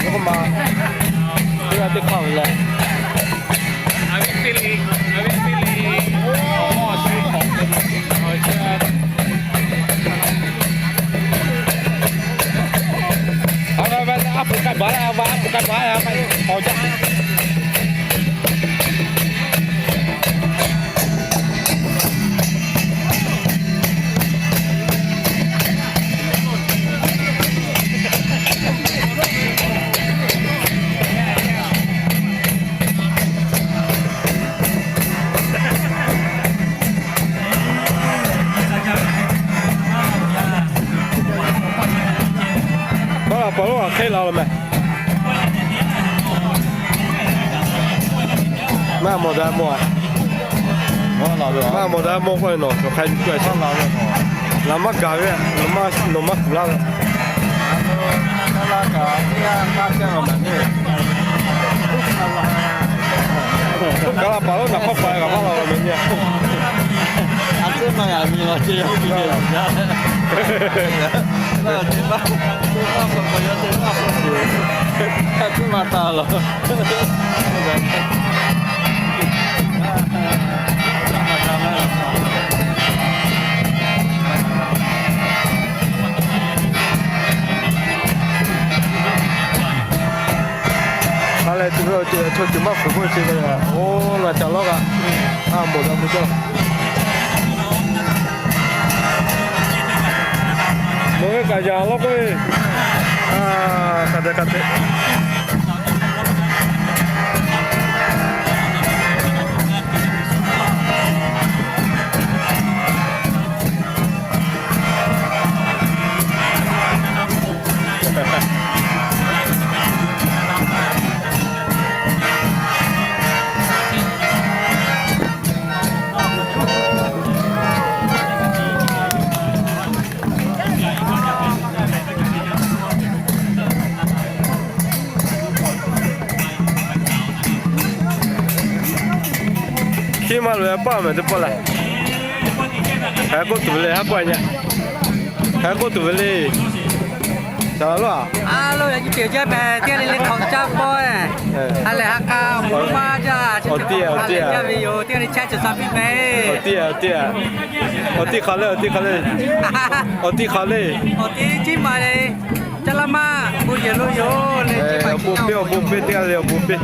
K'oˆ ma, teˇ g'aˇ teˇ hk'aˇ ve leh, a ve a puˍ k'ai baˬ la, a va a puˍ k'ai baˬ la, awˬ jaˇ. Maˇ la pa lo a hk'e la lo meh. Maˇ mawˬ daꞈ mawˬ a. Maˇ mawˬ daꞈ mawˬ k'oˆ ve nawˬ cawˬ hk'a yuˬ k'oˆ a. Laꞈ maˇ gaˬ ve, nawˬ maˇ kuˬ laˇ ve. Kaꞈ la pa lo naˬ hk'aˇ pa g'a maˇ la ve meh nyi a. A tcuhˉ maˇ g'a nyi la ce. A tcuhˉ maˇ taˇ la. A leh tuˬ ve awˬ ceuˬ chaw ceuˬ maˇ hpfuhˍ k'oˆ ve ce ve, oˇ laꞈ ca lawˉ kaꞈ, a mawˬ daꞈ mawˬ jaˇ. Mawˬ ve kaꞈ yaꞈ lawˉ k'oˆ ve, a, hk'a dehꞈ hk'a dehꞈ. Hkiˇ maˇ loꞈ e paˆ mehˍ teˇ pawˆ lehˬ, hk'aˬ hk'e k'oˆ tuˬ ve le, haˉ k'oˆ a nyi. Hk'aˬ hk'e k'oˆ tuˬ ve le. Caˬ laˬ loˉ a. A lo, yaꞈ nyi ceuˬ jaˇ mehˍ, teˇ g'aˇ le le hk'awꞈ caˇ pawˆ e. A lehˬ ha k'a awˬ moˍ lonˉ maˇ jaˇ, awˬ tiˇ a, awˬ tiˇ a, teˇ g'aˇ ve yoˬ, teˇ g'aˇ le chehˇ cawˬ sa piˇ mehˍ. Awˬ tiˇ a, awˬ tiˇ a, awˬ tiˇ hk'aˬ le, awˬ tiˇ hk'aˬ le, awˬ tiˇ hk'aˬ le. Awˬ tiˇ ciˉ maˍ le, caˇ laˇ maˇ bon yehˬ lo yoˬ le. Awˬ bon piˇ, awˬ bon piˇ, teˇ g'aˇ le awˬ bon piˇ.